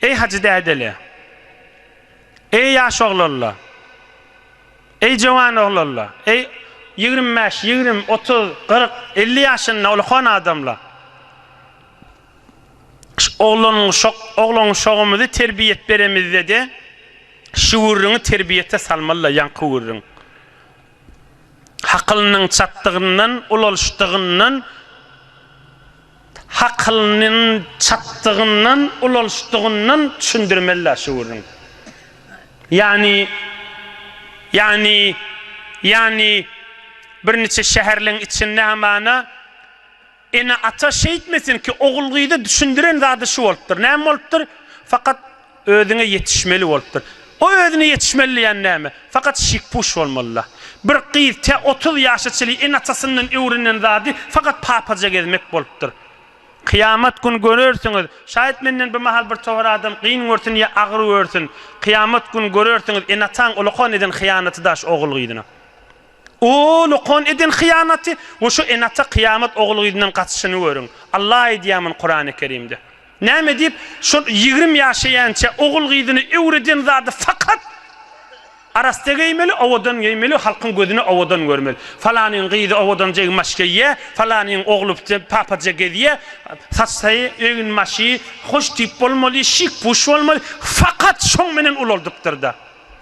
Eý hajy dädele! Eý ýaş oglanlar! Eý jowan oglanlar! Eý 25, 20, 30, 40, 50 ýaşynda ulukan adamlar! Şu oglan-uşak, oglan-uşagymyzy terbiýet beremizde-de şu gürrüňi terbiýete salmaly-da, ýaňky gürrüň. Hakylynyň çatdygyndan, ulalyşdygyndan, hakylynyň çatdygyndan, ulalyşdygyndan düşündirmeli-dä şu gürrüň. Ýagny, ýagny, ýagny birniçe şäherleň içinde hamana Ene-ata şeýtmesin ki, ogul-gyza düşündiren zady şu bolupdyr. Näme bolupdyr? Fakat özüňe ýetişmeli bolupdyr. O özüne ýetişmeli diýýän näme? Fakat şik-puş bolmaly-da. Bir gyz tä 30 ýaşa çenli ene-atasyndan öwrenen zady fakat papaja gezmek bolupdyr. Kyýamat gün görersiňiz. Şaýat menden bir mahal bir towar adam gyn görsün ýa agyr görsün. Kyýamat gün görersiňiz ene-ataň ulakan eden hyýanaty daş ogul-gyzyna. O lukan eden hyýanaty we şu ene-ata kyýamat ogul-gyzyndan gaçyşyny görüň. Allah aýdýar muny Kurany Kerimde. Näme diýip, şol 20 ýaşaýança ogul-gyzyny öwreden zady fakat arassa geýmeli, owadan geýmeli, halkyň gözüne owadan görmeli. Falanyň gyzy owadanja egin-baş geýýär, falanyň ogly papaja gezýär, saç-saýy, egin-başy hoş tip bolmaly, şik-puş bolmaly, fakat şoň menen ulaldypdyr-da.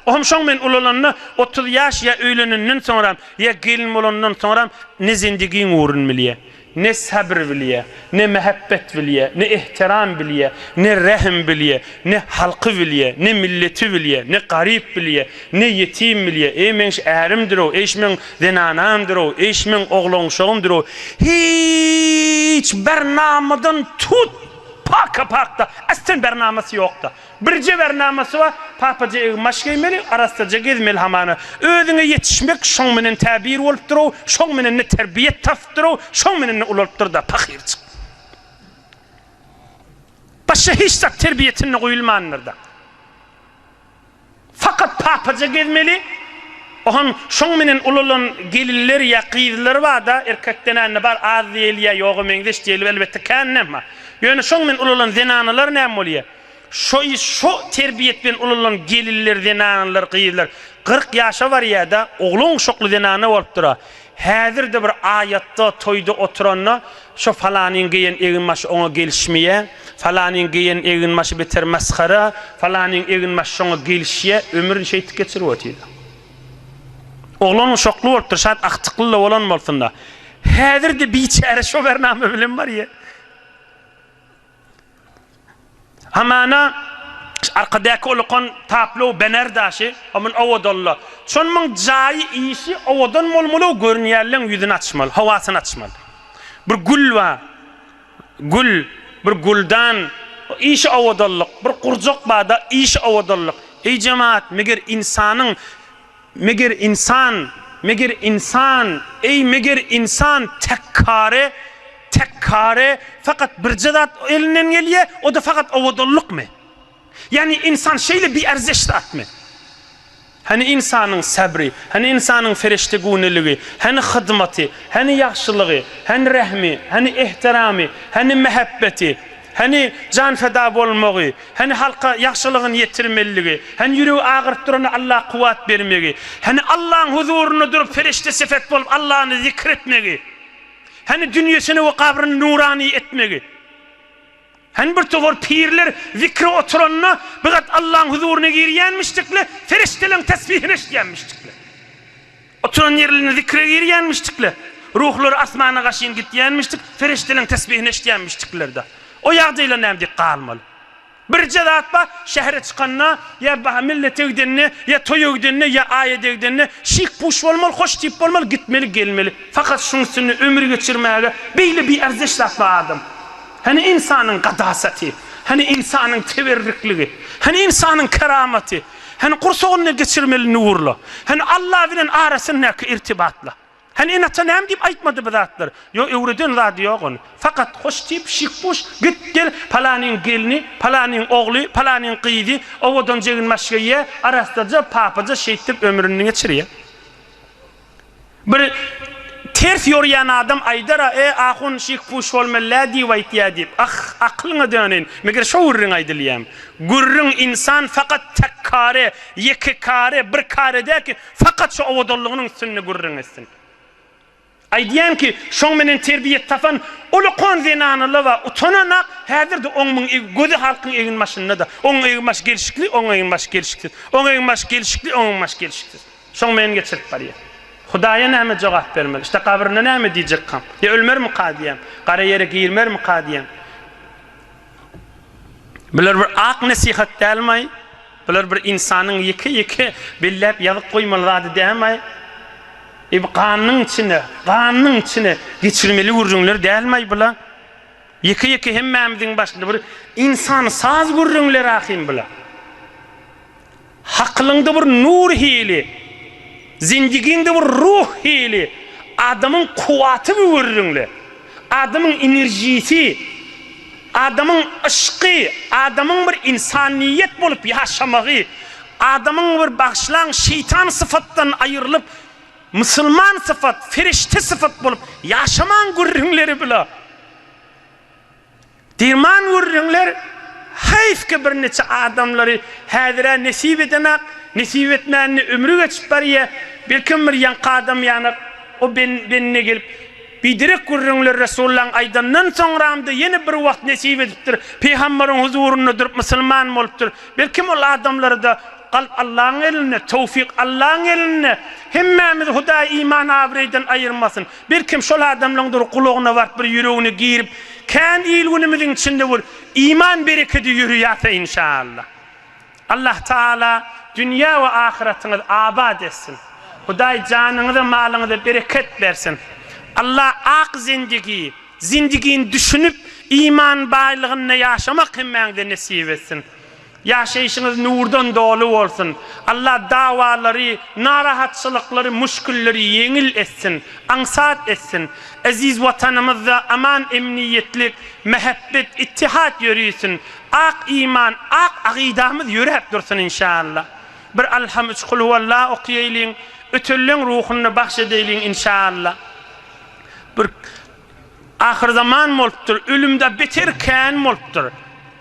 Ohm şoň men ulalanda 30 ýaş ýa öýlenenden soňram ýa gelin bolandan soňram ne zendigiň ugrun bilýä, ne sabyr bilýä, ne mähebbet bilýä, ne ehteram bilýä, ne rähim bilýä, ne halky bilýä, ne milleti bilýä, ne garyp bilýä, ne ýetim bilýä, eý meň şu ärimdir-ow, eý şu meň zenanamdyr-ow, eý şu meň oglan-uşagymdyr-ow, hiç bernamadan tut paka-pakda, aslen bernamasy ýokda. Birje bernamasy bar, papaja egin-baş geýmeli, arassaja gezmeli hamana. Özüňe ýetişmek şoň menen täbir bolupdyr-ow, şoň menen-de terbiýet tapypdyr-ow, şoň menen-de ulalypdyr-da, pahyrjyk. Başga hiç zat terbiýetinde guýulmandyr-da. Fakat papaja gezmeli, ohan şoň menen ulalan gelinler ýa gyzlar bar-da, erkekden-ä bar az diýeli ýa ýoga meňzeş diýeli, elbetde kän näme. Ýöne şoň menen ulalan zenanalar näme bolýar? Şo şo terbiýet bilen ulalan gelinler, zenanalar, gyzlar 40 ýaşa barýar-da, oglan-uşakly zenana bolupdyr-a. Häzir-de bir aýatda, toýda oturanda, şo falanyň geýen eginbaşy oňa gelişmeýär, falanyň geýen eginbaşy beter masgara, falanyň eginbaşy şoňa gelişýär, ömrüni şeýdip geçirip otyr. Oglan-uşakly bolupdyr, şat agtykly-da bolan bolsun-da. Häzir-de biçäre şo bernama bilen barýar. Hamana arkadaky ulukan taplow bener daşy, omun owadanla. Şonmyň jaýy işi owadan bolmaly, görünýänleň ýüzüni açmaly, howasyny açmaly. Bir gül bar. Gül, bir güldan, işi owadanlyk, bir gurjak bar-da, işi owadanlyk. Eý jemaat, meger ynsanyň Meger ynsan, meger ynsan, eý meger ynsan tekkare, tekkare, fakat birje zat elinden gelýär, o-da fakat owadanlykmy? Ýagny ynsan şeýle biärzeş zatmy? Hany ynsanyň sabry, hany ynsanyň fereşte güneligi, hany hyzmaty, hany ýagşylygy, hany rehmi, hany ehteramy, hany mähebbeti, Hany jan feda bolmagy, hany halka ýagşylygyny ýetirmeligi, hany ýüregi agyryp durana Alla kuwwat bermegi, hany Allaň huzurynda durup perişde sifet bolup Allany zikr etmegi, hany dünýesini we gabryny nurany etmegi. Hany bir topar pirler zikre oturanda bigat Allaň huzuryna girýänmişdikle, perişdeleň tesbihini eşidýänmişdikle. Oturan ýerlerinde zikre girýänmişdikle, ruhlary asmana gaşyn gitýänmişdik, perişdeleriň tesbihini eşidýänmişdikler-de. O ýagdaýlar näme diýip galmaly? Birje zat bar, şähere çykanda, ýa millete gidende, ýa toýa gidende, ýa aýada gidende şik-puş bolmaly, hoş tip bolmaly, gitmeli, gelmeli. Fakat şuň üstünde ömür geçirmäge beýle biärzeş zat bar adam. Hany ynsanyň gadasaty, hany ynsanyň teberrikligi, hany ynsanyň keramaty. Hany gursagynda geçirmeli nurla. Hany Alla bilen arasyndaky irtibatla. Hany ene-ata näme diýip aýtmady bu zatlary? Ýok, öwreden zady ýok ony. Fakat hoş tip, şik-puş, git, gel, palanyň gelni, palanyň ogly, palanyň gyzy, owadan jegin-baş geýýär, arassaja, papaja şeýtdip ömrüni geçirýär. Bir. ters ýorýan adam aýdar-a, E, ahun şyh-puş bolmaly-dä diýip aýtýa diýip. Ah, akylyňa döneýin. Meger şo gürrüň aýdylýamy? Gürrüň ynsan fakat tek kare, ýeke kare, bir kare däl ki, fakat şo owadanlygynyň üstünde gürrüň etsin. Aýdýan ki, şoň menen terbiýe tapan ulukan zenanalar bar, utananak, häzir-de oň muň gözi halkyň egin-başynda-da. Oň egin-başy gelşikli, oň egin-başy gelşiksiz. Oň egin-başy gelşikli, oň egin-başy gelşiksiz. Şoň menen geçirip barýar. Hudaýa näme jogap bermeli? Şda gabrynda näme diýjekkam? Ýa ölmermika diýýän, gara ýere girmermika diýýän. Bular bir ak nesihat dälmaý? Bular bir ynsanyň ýeke-ýeke belläp ýazyp goýmaly zady dälmaý? E bu ganynyň içine, ganynyň içine geçirmeli gürrüňler dälmaý bular? Ýeke-ýeke hemmämiziň başynda bir ynsan saz gürrüňler ahym bular. Hakylyňda bir nur hili, zindigiňde bir ruh hili, adamyň kuwwaty bu gürrüňle. Adamyň enerjisi, adamyň yşky, adamyň bir ynsanyýet bolup ýaşamagy, adamyň bir bagyşlaň şeýtan syfatdan aýrylyp, musulman syfat, ferişde syfat bolup ýaşamaň gürrüňleri bula. Derman gürrüňler haýfki birniçe adamlary häzirä nesip edenak, nesip etmänine ömri geçip barýa, belkem bir ýaňky adam ýanak o bende gelip biderek gürrüňler Resullaň aýdandan soňramda ýene bir wagt nesip edipdir, pygambaryň huzurynda durup musulman bolupdyr, belkem ol adamlarda Kalp Allaň elinde, towfyk Allaň elinde. Hemmämizi Hudaý iman abraýdan aýyrmasyn. Belkem şol adamlaňdyr gulagyna baryp bir ýüregine girip kän il günümiziň içinde bir iman berekedi ýörüýäse inşallah. Allah Taala dünýä we ahyratyňyzy abat etsin. Hudaý janyňyza malyňyza bereket bersin. Allah ak zindigi, zindigini düşünip iman baýlygynda ýaşamak hemmäňize nesip etsin. Ýaşaýşyňyz nurdan doly bolsun. Allah dawalary, narahatçylyklary, müşgilleri ýeňil etsin, aňsat etsin. Eziz Watanymyzda aman-emniýetlik, mähebbet, ittihat ýörisin. Ak iman, ak agydamyz ýöräp dursun inşallah. Bir Alham üç Kulhuwallah okýaýlyň, ötenleň ruhuny bagş edeýliň inşallah. Bir Ahyrzaman bolupdyr, ölümde beter kän bolupdyr.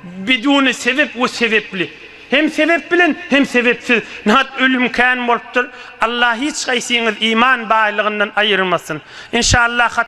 Biduni sebep we sebepli. Hem sebep bilen, hem sebepsiz nat ölüm kän bolupdyr. Allah hiç haýsyňyz iman baýlygyndan aýyrmasyn. Inşallah.